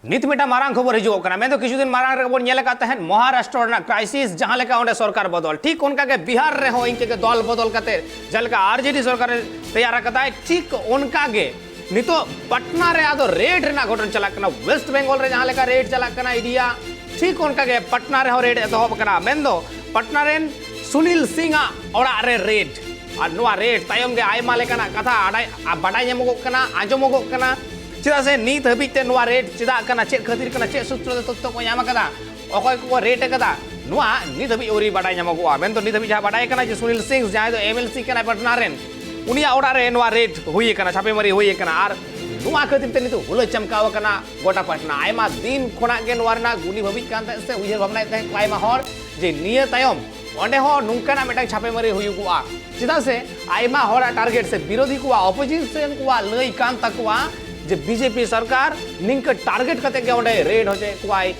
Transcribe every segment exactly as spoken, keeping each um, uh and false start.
ᱱᱤᱛ ᱢᱤᱫᱴᱟᱝ ᱢᱟᱨᱟᱝ ᱠᱷᱚᱵᱚᱨ ᱦᱤᱡᱩᱜ ᱠᱟᱱᱟ᱾ ᱢᱮᱱᱫᱚ ᱠᱤᱪᱷᱩ ᱫᱤᱱ ᱢᱟᱨᱟᱝ ᱨᱮᱜᱮ ᱵᱚᱱ ᱧᱮᱞ ᱟᱠᱟᱫ ᱛᱟᱦᱮᱸᱫ ᱢᱚᱦᱟᱨᱟᱥᱴᱨᱚ ᱨᱮᱱᱟᱜ ᱠᱨᱟᱭᱥᱤᱥ, ᱡᱟᱦᱟᱸ ᱞᱮᱠᱟ ᱚᱸᱰᱮ ᱥᱚᱨᱠᱟᱨ ᱵᱚᱫᱚᱞ, ᱴᱷᱤᱠ ᱚᱱᱠᱟ ᱜᱮ ᱵᱤᱦᱟᱨ ᱨᱮᱦᱚᱸ ᱤᱱᱠᱟᱹ ᱜᱮ ᱫᱚᱞ ᱵᱚᱫᱚᱞ ᱠᱟᱛᱮ, ᱡᱟᱦᱟᱸ ᱞᱮᱠᱟ ᱟᱨᱡᱮᱰᱤ ᱥᱚᱨᱠᱟᱨ ᱮ ᱛᱮᱭᱟᱨ ᱟᱠᱟᱫᱟᱭ, ᱴᱷᱤᱠ ᱚᱱᱠᱟ ᱜᱮ ᱱᱤᱛᱚᱜ ᱯᱟᱴᱱᱟ ᱨᱮ ᱟᱫᱚ ᱨᱮᱰ ᱨᱮᱱᱟᱜ ᱜᱷᱚᱴᱚᱱ ᱪᱟᱞᱟᱜ ᱠᱟᱱᱟ᱾ ᱣᱮᱥᱴ ᱵᱮᱝᱜᱚᱞ ᱨᱮ ᱡᱟᱦᱟᱸ ᱞᱮᱠᱟ ᱨᱮᱰ ᱪᱟᱞᱟᱜ ᱠᱟᱱᱟ ᱤᱰᱤᱭᱟ, ᱴᱷᱤᱠ ᱚᱱᱠᱟ ᱜᱮ ᱯᱟᱴᱱᱟ ᱨᱮᱦᱚᱸ ᱨᱮᱰ ᱮᱛᱚᱦᱚᱵ ᱟᱠᱟᱱᱟ᱾ ᱢᱮᱱᱫᱚ ᱯᱟᱴᱱᱟ ᱨᱮᱱ ᱥᱩᱱᱤᱞ ᱥᱤᱝ ᱟᱜ ᱚᱲᱟᱜ ᱨᱮ ᱨᱮᱰ᱾ ᱟᱨ ᱱᱚᱣᱟ ᱨᱮᱰ ᱛᱟᱭᱚᱢ ᱜᱮ ᱟᱭᱢᱟ ᱞᱮᱠᱟᱱᱟᱜ ᱠᱟᱛᱷᱟ ᱟᱰᱟᱭ-, ᱟ, ᱵᱟᱰᱟᱭ ᱧᱟᱢᱚᱜᱚᱜ ᱠᱟᱱᱟ, ᱟᱸᱡᱚᱢᱚᱜᱚᱜ ᱠᱟᱱᱟ᱾ ᱪᱮᱫᱟᱜ ᱥᱮ ᱱᱤᱛ ᱦᱟᱹᱵᱤᱡ ᱛᱮ ᱱᱚᱣᱟ ᱨᱮᱰ ᱪᱮᱫᱟᱜ ᱠᱟᱱᱟ, ᱪᱮᱫ ᱠᱷᱟᱹᱛᱤᱨ ᱠᱟᱱᱟ, ᱪᱮᱫ ᱥᱩᱛᱨᱚ ᱛᱮ ᱛᱚᱛᱛᱷᱚ ᱠᱚ ᱧᱟᱢ ᱟᱠᱟᱫᱟ, ᱚᱠᱚᱭ ᱠᱚᱠᱚ ᱨᱮᱰ ᱟᱠᱟᱫᱟ, ᱱᱚᱣᱟ ᱱᱤᱛ ᱦᱟᱹᱵᱤᱡ ᱟᱹᱣᱨᱤ ᱵᱟᱰᱟᱭ ᱧᱟᱢᱚᱜᱚᱜᱼᱟ᱾ ᱢᱮᱱᱫᱚ ᱱᱤᱛ ᱦᱟᱹᱵᱤᱡ ᱡᱟᱦᱟᱸ ᱵᱟᱰᱟᱭ ᱠᱟᱱᱟ ᱡᱮ ᱥᱩᱱᱤᱞ ᱥᱤᱝ, ᱡᱟᱦᱟᱸᱭ ᱫᱚ ᱮᱢ ᱮᱞ ᱥᱤ ᱠᱟᱱᱟᱭ ᱯᱟᱴᱱᱟ ᱨᱮᱱ, ᱩᱱᱤᱭᱟᱜ ᱚᱲᱟᱜ ᱨᱮ ᱱᱚᱣᱟ ᱨᱮᱰ ᱦᱩᱭ ᱟᱠᱟᱱᱟ, ᱪᱷᱟᱯᱮᱢᱟᱨᱤ ᱦᱩᱭ ᱟᱠᱟᱱᱟ᱾ ᱟᱨ ᱱᱚᱣᱟ ᱠᱷᱟᱹᱛᱤᱨ ᱛᱮ ᱱᱤᱛᱚᱜ ᱦᱩᱞᱟᱹ ᱪᱟᱢᱠᱟᱣ ᱟᱠᱟᱱᱟ ᱜᱚᱴᱟ ᱯᱟᱴᱱᱟ᱾ ᱟᱭᱢᱟ ᱫᱤᱱ ᱠᱷᱚᱱᱟᱜ ᱜᱮ ᱱᱚᱣᱟ ᱨᱮᱱᱟᱜ ᱜᱩᱞᱤ ᱵᱷᱟᱹᱵᱤᱜ ᱠᱟᱱ ᱛᱟᱦᱮᱸᱫ ᱥᱮ ᱩᱭᱦᱟᱹᱨ ᱵᱷᱟᱵᱽᱱᱟᱭᱮᱫ ᱛᱟᱦᱮᱸᱫ ᱠᱚ ᱟᱭᱢᱟ ᱦᱚᱲ ᱡᱮ ᱱᱤᱭᱟᱹ ᱛᱟᱭᱚᱢ ᱚᱸᱰᱮ ᱦᱚᱸ ᱱᱚᱝᱠᱟᱱᱟᱜ ᱢᱤᱫᱴᱟᱝ ᱪᱷᱟᱯᱮᱢᱟᱨᱤ ᱦᱩᱭᱩᱜᱚᱜᱼᱟ᱾ ᱪᱮᱫᱟᱜ ᱥᱮ ᱟᱭᱢᱟ ᱦᱚᱲᱟᱜ ᱴᱟᱨᱜᱮᱴ ᱥᱮ ᱵᱤᱨᱳᱫᱷᱤ ᱠᱚᱣᱟᱜ, ᱚᱯᱳᱡᱤᱥᱚᱱ ᱠᱚᱣᱟᱜ ᱞᱟᱹᱭ ᱠᱟᱱ ᱛᱟᱠᱚᱣᱟ ᱡᱮ ᱵᱤᱡᱮᱯᱤ ᱥᱚᱨᱠᱟᱨ ᱱᱤᱝᱠᱟᱹ ᱴᱟᱨᱜᱮᱴ ᱠᱟᱛᱮ ᱜᱮ ᱚᱸᱰᱮ ᱨᱮᱰ ᱦᱚᱪᱚᱭᱮᱫ ᱠᱚᱣᱟᱭ,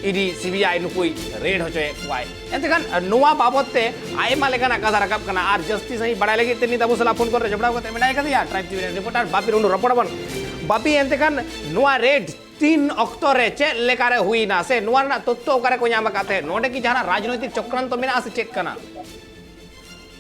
ᱤᱰᱤ, ᱥᱤᱵᱤᱟᱭ ᱱᱩᱠᱩᱭ ᱨᱮᱰ ᱦᱚᱪᱚᱭᱮᱫ ᱠᱚᱣᱟᱭ᱾ ᱮᱱᱛᱮᱠᱷᱟᱱ ᱱᱚᱣᱟ ᱵᱟᱵᱚᱛ ᱛᱮ ᱟᱭᱢᱟ ᱞᱮᱠᱟᱱᱟᱜ ᱠᱟᱛᱷᱟ ᱨᱟᱠᱟᱵ ᱠᱟᱱᱟ᱾ ᱟᱨ ᱡᱟᱹᱥᱛᱤ ᱥᱟᱺᱦᱤᱡ ᱵᱟᱲᱟᱭ ᱞᱟᱹᱜᱤᱫ ᱛᱮ ᱱᱤᱛ ᱟᱵᱚ ᱥᱟᱞᱟᱜ ᱯᱷᱳᱱ ᱠᱚᱞ ᱨᱮ ᱡᱚᱯᱲᱟᱣ ᱠᱟᱛᱮ ᱢᱮᱱᱟᱭ ᱠᱟᱫᱮᱭᱟ ᱴᱨᱟᱭᱤᱵᱽ ᱴᱤᱵᱷᱤ ᱨᱮᱱ ᱨᱤᱯᱳᱨᱴᱟᱨ ᱵᱟᱯᱤ ᱴᱩᱰᱩ᱾ ᱨᱚᱯᱚᱲ ᱟᱵᱚᱱ᱾ ᱵᱟᱯᱤ, ᱮᱱᱛᱮᱠᱷᱟᱱ ᱱᱚᱣᱟ ᱨᱮᱰ ᱛᱤᱱ ᱚᱠᱛᱚ ᱨᱮ ᱪᱮᱫ ᱞᱮᱠᱟᱨᱮ ᱦᱩᱭᱱᱟ ᱥᱮ ᱱᱚᱣᱟ ᱨᱮᱱᱟᱜ ᱛᱚᱛᱛᱷᱚ ᱚᱠᱟᱨᱮ ᱠᱚ ᱧᱟᱢ ᱟᱠᱟᱫ ᱛᱟᱦᱮᱸᱫ? ᱱᱚᱰᱮ ᱠᱤ ᱡᱟᱦᱟᱱᱟᱜ ᱨᱟᱡᱽᱱᱳᱭᱛᱤᱠ ᱪᱚᱠᱨᱟᱱᱛᱚ ᱢᱮᱱᱟᱜᱼᱟ ᱥᱮ ᱪᱮᱫ ᱠᱟᱱᱟ?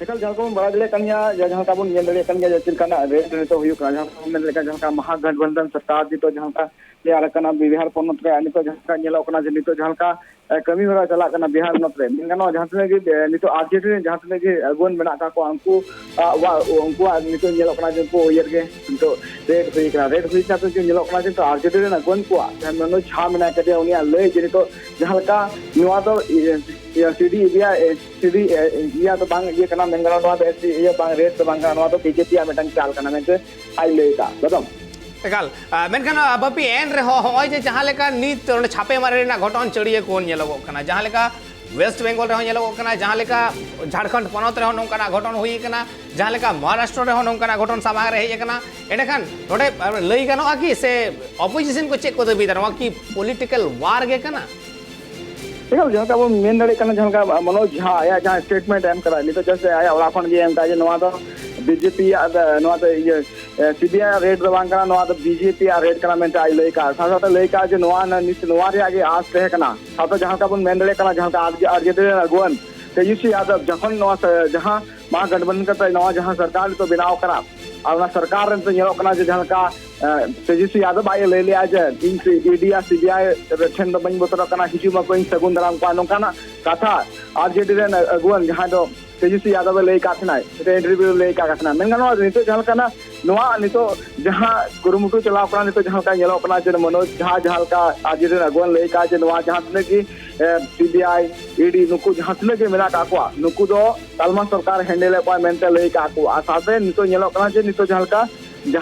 ᱮᱠᱟᱞ, ᱡᱟᱦᱟᱸ ᱞᱮᱠᱟ ᱵᱚᱱ ᱵᱟᱲᱟᱭ ᱫᱟᱲᱮᱭᱟᱜ ᱠᱟᱱ ᱜᱮᱭᱟ, ᱡᱟᱦᱟᱸ ᱞᱮᱠᱟ ᱵᱚᱱ ᱧᱮᱞ ᱫᱟᱲᱮᱭᱟᱜ ᱠᱟᱱ ᱜᱮᱭᱟ, ᱡᱮ ᱪᱮᱫ ᱞᱮᱠᱟᱱᱟᱜ ᱨᱮᱰ ᱱᱤᱛᱚᱜ ᱦᱩᱭᱩᱜ ᱠᱟᱱᱟ, ᱡᱟᱦᱟᱸ ᱞᱮᱠᱟ ᱵᱚᱱ ᱢᱮᱱ ᱞᱮᱠᱷᱟᱱ, ᱡᱟᱦᱟᱸ ᱞᱮᱠᱟ ᱢᱚᱦᱟᱜᱚᱴᱵᱚᱱᱫᱷᱚᱱ ᱥᱚᱨᱠᱟᱨ ᱱᱤᱛᱚᱜ ᱡᱟᱦᱟᱸ ᱞᱮᱠᱟ ᱛᱮᱭᱟᱨ ᱟᱠᱟᱱᱟ ᱵᱤᱦᱟᱨ ᱯᱚᱱᱚᱛ ᱨᱮ, ᱟᱨ ᱱᱤᱛᱚᱜ ᱡᱟᱦᱟᱸ ᱞᱮᱠᱟ ᱧᱮᱞᱚᱜ ᱠᱟᱱᱟ ᱡᱮ ᱱᱤᱛᱚᱜ ᱡᱟᱦᱟᱸ ᱞᱮᱠᱟ, ᱮ, ᱠᱟᱹᱢᱤ ᱦᱚᱨᱟ ᱪᱟᱞᱟᱜ ᱠᱟᱱᱟ ᱵᱤᱦᱟᱨ ᱯᱚᱱᱚᱛ ᱨᱮ, ᱢᱮᱱ ᱜᱟᱱᱚᱜᱼᱟ, ᱡᱟᱦᱟᱸ ᱛᱤᱱᱟᱹᱜ ᱜᱮ, ᱮ, ᱱᱤᱛᱚᱜ ᱟᱨᱡᱮᱰᱤ ᱨᱮᱱ ᱡᱟᱦᱟᱸ ᱛᱤᱱᱟᱹᱜ ᱜᱮ ᱟᱹᱜᱩᱣᱟᱹᱱ ᱢᱮᱱᱟᱜ ᱟᱠᱟᱫ ᱠᱚᱣᱟ, ᱩᱱᱠᱩ, ᱟ, ᱣᱟ-, ᱩᱱᱠᱩᱣᱟᱜ ᱱᱤᱛᱚᱜ ᱧᱮᱞᱚᱜ ᱠᱟᱱᱟ ᱡᱮ ᱩᱱᱠᱩ ᱤᱭᱟᱹ ᱨᱮᱜᱮ ᱱᱤᱛᱚᱜ ᱨᱮᱰ ᱦᱩᱭ ᱠᱟᱱᱟ᱾ ᱨᱮᱰ ᱦᱩᱭ ᱠᱟᱛᱮ ᱡᱮ ᱧᱮᱞᱚᱜ ᱠᱟᱱᱟ ᱡᱮ ᱱᱤᱛᱚᱜ ᱟᱨᱡᱮᱰᱤ ᱨᱮᱱ ᱟᱹᱜᱩᱣᱟᱹᱱ ᱠᱚᱣᱟᱜ ᱡᱟᱦᱟᱸᱭ ᱢᱚᱱᱳᱡᱽ ᱡᱷᱟ ᱢᱮᱱᱟᱭ ᱠᱟᱫᱮᱭᱟ, ᱩᱱᱤᱭᱟᱜ ᱞᱟᱹᱭ ᱡᱮ ᱱᱤᱛᱚᱜ ᱡᱟᱦᱟᱸ ᱞᱮᱠᱟ ᱱᱚᱣᱟ ᱫᱚ ᱤᱭᱟᱹ, ᱤᱭᱟᱹ, ᱥᱤᱰᱤ ᱤᱱᱰᱤᱭᱟ, ᱮ, ᱥᱤᱰᱤ, ᱮ, ᱤᱭᱟᱹ ᱫᱚ ᱵᱟᱝ ᱤᱭᱟᱹ ᱠᱟᱱᱟ, ᱢᱮᱱ ᱜᱟᱱᱚᱜᱼᱟ, ᱱᱚᱣᱟ ᱫᱚ ᱮᱥ ᱥᱤ ᱤᱭᱟᱹ ᱵᱟᱝ, ᱨᱮᱰ ᱫᱚ ᱵᱟᱝ ᱠᱟᱱᱟ, ᱱᱚᱣᱟ ᱫᱚ ᱵᱤᱡᱮᱯᱤ ᱭᱟᱜ ᱢᱤᱫᱴᱟᱝ ᱪᱟᱞ ᱠᱟᱱᱟ ᱢᱮᱱᱛᱮ ᱟᱡ ᱞᱟᱹᱭ ᱮᱫᱟ᱾ ᱵᱟᱫᱚᱢ᱾ ᱮᱠᱟᱞ, ᱟ, ᱢᱮᱱᱠᱷᱟᱱ, ᱟ, ᱵᱟᱯᱤ, ᱮᱱ ᱨᱮᱦᱚᱸ ᱦᱚᱸᱜᱼᱚᱭ ᱡᱮ ᱡᱟᱦᱟᱸ ᱞᱮᱠᱟ ᱱᱤᱛ ᱚᱸᱰᱮ ᱪᱷᱟᱯᱮ ᱢᱟᱨᱮ ᱨᱮᱱᱟᱜ ᱜᱷᱚᱴᱚᱱ ᱪᱟᱹᱲᱤᱭᱟᱹ ᱠᱚ ᱧᱮᱞᱚᱜᱚᱜ ᱠᱟᱱᱟ, ᱡᱟᱦᱟᱸ ᱞᱮᱠᱟ ᱣᱮᱥᱴ ᱵᱮᱝᱜᱚᱞ ᱨᱮᱦᱚᱸ ᱧᱮᱞᱚᱜᱚᱜ ᱠᱟᱱᱟ, ᱡᱟᱦᱟᱸ ᱞᱮᱠᱟ ᱡᱷᱟᱲᱠᱷᱚᱸᱰ ᱯᱚᱱᱚᱛ ᱨᱮᱦᱚᱸ ᱱᱚᱝᱠᱟᱱᱟᱜ ᱜᱷᱚᱴᱚᱱ ᱦᱩᱭ ᱠᱟᱱᱟ, ᱡᱟᱦᱟᱸ ᱞᱮᱠᱟ ᱢᱚᱦᱟᱨᱟᱥᱴᱨᱚ ᱨᱮᱦᱚᱸ ᱱᱚᱝᱠᱟᱱᱟᱜ ᱜᱷᱚᱴᱚᱱ ᱥᱟᱢᱟᱝ ᱨᱮ ᱦᱮᱡ ᱟᱠᱟᱱᱟ, ᱮᱸᱰᱮᱠᱷᱟᱱ ᱱᱚᱰᱮ, ᱟ, ᱞᱟᱹᱭ ᱜᱟᱱᱚᱜᱼᱟ ᱠᱤ ᱥᱮ ᱚᱯᱳᱡᱤᱥᱚᱱ ᱠᱚ ᱪᱮᱫ ᱠᱚ ᱫᱟᱹᱵᱤᱭᱮᱫᱟ? ᱱᱚᱣᱟ ᱠᱤ ᱯᱚᱞᱤᱴᱤᱠᱟᱞ ᱣᱟᱨ ᱜᱮ ᱠᱟᱱᱟ? ᱮᱠᱟᱞ, ᱡᱟᱦᱟᱸ ᱞᱮᱠᱟ ᱵᱚᱱ ᱢᱮᱱ ᱫᱟᱲᱮᱭᱟᱜ ᱠᱟᱱᱟ, ᱡᱟᱦᱟᱸ ᱞᱮᱠᱟ ᱢᱚᱱᱳᱡᱽ ᱡᱷᱟ ᱟᱭᱟᱜ ᱡᱟᱦᱟᱸ ᱥᱴᱮᱴᱢᱮᱱᱴ ᱮᱢ ᱠᱟᱫᱟ, ᱱᱤᱛᱚᱜ ᱡᱟᱥᱴ ᱟᱭᱟᱜ ᱚᱲᱟᱜ ᱠᱷᱚᱱ ᱜᱮ ᱮᱢ ᱠᱟᱫᱟ ᱡᱮ ᱱᱚᱣᱟ ᱫᱚ ᱵᱤᱡᱮᱯᱤ ᱭᱟᱜ, ᱱᱚᱣᱟ ᱫᱚ ᱤᱭᱟᱹ, ᱥᱤᱵᱤᱟᱭ ᱨᱮᱰ ᱫᱚ ᱵᱟᱝ ᱠᱟᱱᱟ, ᱱᱚᱣᱟ ᱫᱚ ᱵᱤᱡᱮᱯᱤ ᱟᱜ ᱨᱮᱰ ᱠᱟᱱᱟ ᱢᱮᱱᱛᱮ ᱟᱡ ᱞᱟᱹᱭ ᱠᱟᱜᱼᱟ᱾ ᱥᱟᱶ ᱥᱟᱶᱛᱮ ᱞᱟᱹᱭ ᱠᱟᱜᱼᱟ ᱡᱮ ᱱᱚᱣᱟ ᱱᱤᱛ ᱱᱚᱣᱟ ᱨᱮᱭᱟᱜ ᱜᱮ ᱟᱥ ᱛᱟᱦᱮᱸ ᱠᱟᱱᱟ᱾ ᱥᱟᱶᱛᱮ ᱡᱟᱦᱟᱸ ᱞᱮᱠᱟ ᱵᱚᱱ ᱢᱮᱱ ᱫᱟᱲᱮᱭᱟᱜ ᱠᱟᱱᱟ, ᱡᱟᱦᱟᱸ ᱞᱮᱠᱟ ᱟᱨᱡᱮᱰᱤ ᱨᱮᱱ ᱟᱹᱜᱩᱣᱟᱹᱱ ᱛᱮᱡᱚᱥᱣᱤ ᱭᱟᱫᱚᱵ ᱡᱚᱠᱷᱚᱱ ᱱᱚᱣᱟ ᱥᱮ-, ᱡᱟᱦᱟᱸ ᱢᱟᱦᱟᱜᱚᱴᱵᱚᱱᱫᱷᱚᱱ ᱠᱟᱛᱮ ᱱᱚᱣᱟ ᱡᱟᱦᱟᱸ ᱥᱚᱨᱠᱟᱨ ᱱᱤᱛᱚᱜ ᱵᱮᱱᱟᱣ ᱠᱟᱱᱟ, ᱟᱨ ᱚᱱᱟ ᱥᱚᱨᱠᱟᱨ ᱨᱮ ᱱᱤᱛᱚᱜ ᱧᱮᱞᱚᱜ ᱠᱟᱱᱟ ᱡᱮ ᱡᱟᱦᱟᱸ ᱞᱮᱠᱟ ᱛᱮᱡᱚᱥᱣᱤ ᱭᱟᱫᱚᱵ ᱟᱡ ᱮ ᱞᱟᱹᱭ ᱞᱮᱜᱼᱟ ᱡᱮ ᱤᱧ ᱤᱰᱤ ᱟᱨ ᱥᱤᱵᱤᱟᱭ ᱴᱷᱮᱱ ᱫᱚ ᱵᱟᱹᱧ ᱵᱚᱛᱚᱨᱚᱜ ᱠᱟᱱᱟ, ᱦᱤᱡᱩᱜ ᱢᱟᱠᱚ, ᱤᱧ ᱥᱟᱹᱜᱩᱱ ᱫᱟᱨᱟᱢ ᱠᱚᱣᱟ, ᱱᱚᱝᱠᱟᱱᱟᱜ ᱠᱟᱛᱷᱟ ᱟᱨᱡᱮᱰᱤ ᱨᱮᱱ ᱟᱹᱜᱩᱣᱟᱹᱱ ᱡᱟᱦᱟᱸᱭ ᱫᱚ ᱛᱮᱡᱚᱥᱣᱤ ᱭᱟᱫᱚᱵ ᱮ ᱞᱟᱹᱭ ᱠᱟᱜ ᱛᱟᱦᱮᱱᱟᱭ, ᱢᱤᱫᱴᱮᱱ ᱤᱱᱴᱟᱨᱵᱷᱤᱭᱩ ᱨᱮ ᱞᱟᱹᱭ ᱠᱟᱜ ᱛᱟᱦᱮᱱᱟ᱾ ᱢᱮᱱᱠᱷᱟᱱ ᱱᱚᱣᱟ ᱱᱤᱛᱚᱜ ᱡᱟᱦᱟᱸ ᱞᱮᱠᱟᱱᱟᱜ ᱱᱚᱣᱟ ᱱᱤᱛᱚᱜ ᱡᱟᱦᱟᱸ ᱠᱩᱨᱩᱢᱩᱴᱩ ᱪᱟᱞᱟᱣ ᱠᱟᱱᱟ, ᱱᱤᱛᱚᱜ ᱡᱟᱦᱟᱸ ᱞᱮᱠᱟ ᱧᱮᱞᱚᱜ ᱠᱟᱱᱟ ᱡᱮ ᱢᱚᱱᱳᱡᱽ ᱡᱷᱟ ᱡᱟᱦᱟᱸ ᱞᱮᱠᱟ ᱟᱨᱡᱮᱰᱤ ᱨᱮᱱ ᱟᱹᱜᱩᱣᱟᱹᱱ ᱞᱟᱹᱭ ᱠᱟᱜᱼᱟ ᱡᱮ ᱱᱚᱣᱟ ᱡᱟᱦᱟᱸ ᱛᱤᱱᱟᱹᱜ ᱜᱮ ᱥᱤᱵᱤᱟᱭ, ᱤᱰᱤ ᱱᱩᱠᱩ ᱡᱟᱦᱟᱸ ᱛᱤᱱᱟᱹᱜ ᱜᱮ ᱢᱮᱱᱟᱜ ᱠᱟᱜ ᱠᱚᱣᱟ, ᱱᱩᱠᱩ ᱫᱚ ᱛᱟᱞᱢᱟ ᱥᱚᱨᱠᱟᱨ ᱦᱮᱱᱰᱮᱞᱮᱫ ᱠᱚᱣᱟ ᱢᱮᱱᱛᱮ ᱞᱟᱹᱭ ᱠᱟᱜ ᱠᱚᱣᱟ᱾ ᱟᱨ ᱥᱟᱶᱛᱮ ᱱᱤᱛᱚᱜ ᱧᱮᱞᱚᱜ ᱠᱟᱱᱟ ᱡᱮ ᱱᱤᱛᱚᱜ ᱡᱟᱦᱟᱸ ᱞᱮᱠᱟ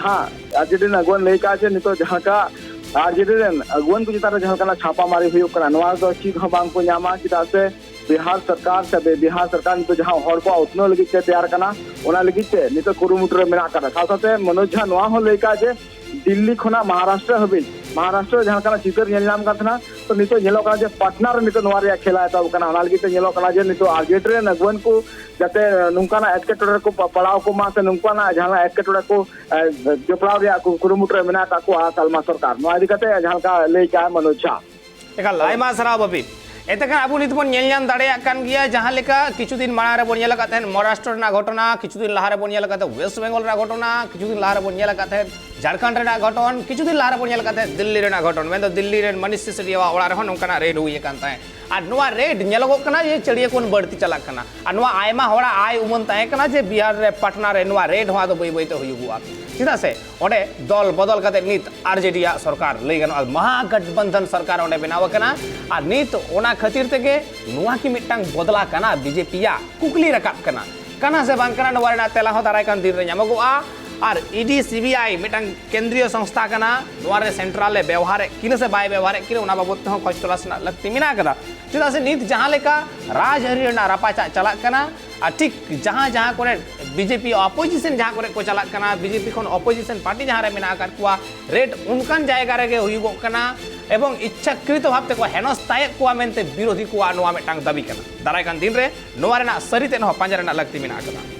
ᱟᱨᱡᱮᱰᱤ ᱨᱮᱱ ᱟᱹᱜᱩᱣᱟᱹᱱ ᱞᱟᱹᱭ ᱠᱟᱜᱼᱟ ᱡᱮ ᱱᱤᱛᱚᱜ ᱡᱟᱦᱟᱸ ᱞᱮᱠᱟ ᱟᱨᱡᱮᱰᱤ ᱨᱮᱱ ᱟᱹᱜᱩᱣᱟᱹᱱ ᱠᱚ ᱪᱮᱛᱟᱱ ᱨᱮ ᱡᱟᱦᱟᱸ ᱞᱮᱠᱟᱱᱟᱜ ᱪᱷᱟᱯᱟ ᱢᱟᱨᱤ ᱦᱩᱭᱩᱜ ᱠᱟᱱᱟ, ᱱᱚᱣᱟ ᱨᱮᱫᱚ ᱪᱮᱫ ᱦᱚᱸ ᱵᱟᱝ ᱠᱚ ᱧᱟᱢᱟ, ᱪᱮᱫᱟᱜ ᱥᱮ ᱵᱤᱦᱟᱨ ᱥᱚᱨᱠᱟᱨ ᱥᱮ ᱵᱤ-, ᱵᱤᱦᱟᱨ ᱥᱚᱨᱠᱟᱨ ᱱᱤᱛᱚᱜ ᱡᱟᱦᱟᱸ ᱦᱚᱲ ᱠᱚᱣᱟᱜ ᱩᱛᱱᱟᱹᱣ ᱞᱟᱹᱜᱤᱫ ᱛᱮ ᱛᱮᱭᱟᱨ ᱠᱟᱱᱟ, ᱚᱱᱟ ᱞᱟᱹᱜᱤᱫ ᱛᱮ ᱱᱤᱛᱚᱜ ᱠᱩᱨᱩᱢᱩᱴᱩ ᱨᱮ ᱢᱮᱱᱟᱜ ᱟᱠᱟᱫᱟ᱾ ᱥᱟᱶ ᱥᱟᱶᱛᱮ ᱢᱚᱱᱳᱡᱽ ᱡᱷᱟ ᱱᱚᱣᱟ ᱦᱚᱸ ᱞᱟᱹᱭ ᱠᱟᱜᱼᱟ ᱡᱮ ᱫᱤᱞᱞᱤ ᱠᱷᱚᱱᱟᱜ ᱢᱚᱦᱟᱨᱟᱥᱴᱨᱚ ᱦᱟᱹᱵᱤᱡ, ᱢᱚᱦᱟᱨᱟᱥᱴᱨᱚ ᱨᱮ ᱡᱟᱦᱟᱸ ᱞᱮᱠᱟᱱᱟᱜ ᱪᱤᱛᱟᱹᱨ ᱧᱮᱞ ᱧᱟᱢ ᱠᱟᱱ ᱛᱟᱦᱮᱱᱟ, ᱛᱚ ᱱᱤᱛᱚᱜ ᱧᱮᱞᱚᱜ ᱠᱟᱱᱟ ᱡᱮ ᱯᱟᱴᱱᱟ ᱨᱮ ᱱᱤᱛᱚᱜ ᱱᱚᱣᱟ ᱨᱮᱭᱟᱜ ᱠᱷᱮᱞᱟ ᱮᱛᱚᱦᱚᱵ ᱠᱟᱱᱟ᱾ ᱚᱱᱟ ᱞᱟᱹᱜᱤᱫ ᱛᱮ ᱧᱮᱞᱚᱜ ᱠᱟᱱᱟ ᱡᱮ ᱱᱤᱛᱚᱜ ᱟᱨᱡᱮᱰᱤ ᱨᱮᱱ ᱟᱹᱜᱩᱣᱟᱹᱱ ᱠᱚ ᱡᱟᱛᱮ ᱱᱚᱝᱠᱟᱱᱟᱜ ᱮᱴᱠᱮᱴᱚᱬᱮ ᱨᱮᱠᱚ ᱯᱟ-, ᱯᱟᱲᱟᱣ ᱠᱚ ᱢᱟ ᱥᱮ ᱱᱚᱝᱠᱟᱱᱟᱜ ᱡᱟᱦᱟᱱᱟᱜ ᱮᱴᱠᱮᱴᱚᱬᱮ ᱠᱚ, ᱮ, ᱡᱚᱯᱲᱟᱣ ᱨᱮᱭᱟᱜ ᱠᱚ ᱠᱩᱨᱩᱢᱩᱴᱩ ᱨᱮ ᱢᱮᱱᱟᱜ ᱟᱠᱟᱫ ᱠᱚᱣᱟ ᱛᱟᱞᱢᱟ ᱥᱚᱨᱠᱟᱨ᱾ ᱱᱚᱣᱟ ᱤᱫᱤ ᱠᱟᱛᱮ ᱡᱟᱦᱟᱸ ᱞᱮᱠᱟ ᱞᱟᱹᱭ ᱠᱟᱜᱼᱟ ᱢᱚᱱᱳᱡᱽ ᱡᱷᱟ᱾ ᱮᱠᱟᱞ, ᱟᱭᱢᱟ ᱥᱟᱨᱦᱟᱣ ᱵᱟᱹᱵᱤ᱾ ᱮᱱᱛᱮ ᱠᱷᱟᱱ ᱟᱵᱚ ᱱᱤᱛ ᱵᱚᱱ ᱧᱮᱞ ᱧᱟᱢ ᱫᱟᱲᱮᱭᱟᱜ ᱠᱟᱱ ᱜᱮᱭᱟ, ᱡᱟᱦᱟᱸ ᱞᱮᱠᱟ ᱠᱤᱪᱷᱩ ᱫᱤᱱ ᱢᱟᱲᱟᱝ ᱨᱮᱵᱚᱱ ᱧᱮᱞ ᱟᱠᱟᱫ ᱛᱟᱦᱮᱸᱫ ᱢᱚᱦᱟᱨᱟᱥᱴᱨᱚ ᱨᱮᱱᱟᱜ ᱜᱷᱚᱴᱚᱱᱟ, ᱠᱤᱪᱷᱩ ᱫᱤᱱ ᱞᱟᱦᱟ ᱨᱮᱵᱚᱱ ᱧᱮᱞ ᱟᱠᱟᱫ ᱛᱟᱦᱮᱸᱫ ᱳᱭᱮᱥᱴ ᱵᱮᱝᱜᱚᱞ ᱨᱮᱱᱟᱜ ᱜᱷᱚᱴᱚᱱᱟ, ᱠᱤᱪᱷᱩ ᱫᱤᱱ ᱞᱟᱦᱟ ᱨᱮᱵᱚᱱ ᱧᱮᱞ ᱟᱠᱟᱫ ᱛᱟᱦᱮᱸᱫ ᱡᱷᱟᱲᱠᱷᱚᱸᱰ ᱨᱮᱱᱟᱜ ᱜᱷᱚᱴᱚᱱ, ᱠᱤᱪᱷᱩ ᱫᱤᱱ ᱞᱟᱦᱟ ᱨᱮᱵᱚᱱ ᱧᱮᱞ ᱟᱠᱟᱫ ᱛᱟᱦᱮᱸᱫ ᱫᱤᱞᱞᱤ ᱨᱮᱱᱟᱜ ᱜᱷᱚᱴᱚᱱ, ᱢᱮᱱᱫᱚ ᱫᱤᱞᱞᱤ ᱨᱮᱱ ᱢᱚᱱᱤᱥ ᱥᱤᱥᱳᱫᱤᱭᱟᱣᱟᱜ ᱚᱲᱟᱜ ᱨᱮᱦᱚᱸ ᱱᱚᱝᱠᱟᱱᱟᱜ ᱨᱮᱰ ᱦᱩᱭ ᱟᱠᱟᱱ ᱛᱟᱦᱮᱸᱫ᱾ ᱟᱨ ᱱᱚᱣᱟ ᱨᱮᱰ ᱧᱮᱞᱚᱜᱚᱜ ᱠᱟᱱᱟ ᱡᱮ ᱪᱟᱹᱲᱤᱭᱟᱹ ᱠᱷᱚᱱ ᱵᱟᱹᱲᱛᱤ ᱪᱟᱞᱟᱜ ᱠᱟᱱᱟ᱾ ᱟᱨ ᱱᱚᱣᱟ ᱟᱭᱢᱟ ᱦᱚᱲᱟᱜ ᱟᱭ ᱩᱢᱟᱹᱱ ᱛᱟᱦᱮᱸ ᱠᱟᱱᱟ ᱡᱮ ᱵᱤᱦᱟᱨ ᱨᱮ ᱯᱟᱴᱱᱟ ᱨᱮ ᱱᱚᱣᱟ ᱨᱮᱰ ᱦᱚᱸ ᱟᱫᱚ ᱵᱟᱹᱭ ᱵᱟᱹᱭᱛᱮ ᱦᱩᱭᱩᱜᱚᱜᱼᱟ, ᱪᱮᱫᱟᱜ ᱥᱮ ᱚᱸᱰᱮ ᱫᱚᱞ ᱵᱚᱫᱚᱞ ᱠᱟᱛᱮ ᱱᱤᱛ ᱟᱨᱡᱮᱰᱤ ᱟᱜ ᱥᱚᱨᱠᱟᱨ, ᱞᱟᱹᱭ ᱜᱟᱱᱚᱜᱼᱟ ᱢᱚᱦᱟᱜᱚᱴᱵᱚᱱᱫᱷᱚᱱ ᱥᱚᱨᱠᱟᱨ ᱚᱸᱰᱮ ᱵᱮᱱᱟᱣ ᱟᱠᱟᱱᱟ᱾ ᱟᱨ ᱱᱤᱛ ᱚᱱᱟ ᱠᱷᱟᱹᱛᱤᱨ ᱛᱮᱜᱮ ᱱᱚᱣᱟ ᱠᱤ ᱢᱤᱫᱴᱟᱝ ᱵᱚᱫᱞᱟ ᱠᱟᱱᱟ ᱵᱤᱡᱮᱯᱤ ᱭᱟᱜ? ᱠᱩᱠᱞᱤ ᱨᱟᱠᱟᱵ ᱠᱟᱱᱟ᱾ ᱠᱟᱱᱟ ᱥᱮ ᱵᱟᱝ ᱠᱟᱱᱟ, ᱱᱚᱣᱟ ᱨᱮᱱᱟᱜ ᱛᱮᱞᱟ ᱦᱚᱸ ᱫᱟᱨᱟᱭ ᱠᱟᱱ ᱫᱤᱱ ᱨᱮ ᱧᱟᱢᱚᱜᱚᱜᱼᱟ᱾ ᱟᱨ ᱤᱰᱤ ᱥᱤᱵᱤᱟᱭ ᱢᱤᱫᱴᱟᱝ ᱠᱮᱱᱫᱨᱤᱭᱚ ᱥᱚᱝᱥᱛᱷᱟ ᱠᱟᱱᱟ, ᱱᱚᱣᱟ ᱨᱮ ᱥᱮᱱᱴᱨᱟᱞ ᱮ ᱵᱮᱣᱦᱟᱨᱮᱫ ᱠᱤᱱᱟ ᱥᱮ ᱵᱟᱭ ᱵᱮᱣᱦᱟᱨᱮᱫ ᱠᱤᱱᱟ, ᱚᱱᱟ ᱵᱟᱵᱚᱫ ᱛᱮᱦᱚᱸ ᱠᱷᱚᱡᱽ ᱛᱚᱞᱟᱥ ᱨᱮᱱᱟᱜ ᱞᱟᱹᱠᱛᱤ ᱢᱮᱱᱟᱜ ᱟᱠᱟᱫᱟ᱾ ᱪᱮᱫᱟᱜ ᱥᱮ ᱱᱤᱛ ᱡᱟᱦᱟᱸ ᱞᱮᱠᱟ ᱨᱟᱡᱽᱟᱹᱨᱤ ᱨᱮᱱᱟᱜ ᱨᱟᱯᱟᱪᱟᱜ ᱪᱟᱞᱟᱜ ᱠᱟᱱᱟ, ᱟᱨ ᱴᱷᱤᱠ ᱡᱟᱦᱟᱸ ᱡᱟᱦᱟᱸ ᱠᱚᱨᱮ ᱵᱤᱡᱮᱯᱤ ᱚᱯᱳᱡᱤᱥᱚᱱ ᱡᱟᱦᱟᱸ ᱠᱚᱨᱮ ᱠᱚ ᱪᱟᱞᱟᱜ ᱠᱟᱱᱟ, ᱵᱤᱡᱮᱯᱤ ᱠᱷᱚᱱ ᱚᱯᱳᱡᱤᱥᱚᱱ ᱯᱟᱨᱴᱤ ᱡᱟᱦᱟᱸ ᱨᱮ ᱢᱮᱱᱟᱜ ᱟᱠᱟᱫ ᱠᱚᱣᱟ, ᱨᱮᱰ ᱚᱱᱠᱟᱱ ᱡᱟᱭᱜᱟ ᱨᱮᱜᱮ ᱦᱩᱭᱩᱜᱚᱜ ᱠᱟᱱᱟ᱾ ᱮᱵᱚᱝ ᱤᱪᱪᱷᱟᱠᱨᱤᱛᱚ ᱵᱷᱟᱵ ᱛᱮᱠᱚ ᱦᱮᱱᱚᱥᱛᱟᱭᱮᱫ ᱠᱚᱣᱟ ᱢᱮᱱᱛᱮ ᱵᱤᱨᱳᱫᱷᱤ ᱠᱚᱣᱟᱜ ᱱᱚᱣᱟ ᱢᱤᱫᱴᱟᱝ ᱫᱟᱹᱵᱤ ᱠᱟᱱᱟ᱾ ᱫᱟᱨᱟᱭ ᱠᱟᱱ ᱫᱤᱱ ᱨᱮ ᱱᱚᱣᱟ ᱨᱮᱱᱟᱜ ᱥᱟᱹᱨᱤ ᱛᱮᱫ ᱦᱚᱸ ᱯᱟᱸᱡᱟ ᱨᱮᱱᱟᱜ ᱞᱟᱹᱠᱛᱤ ᱢᱮᱱᱟᱜ ᱟᱠᱟᱫᱟ᱾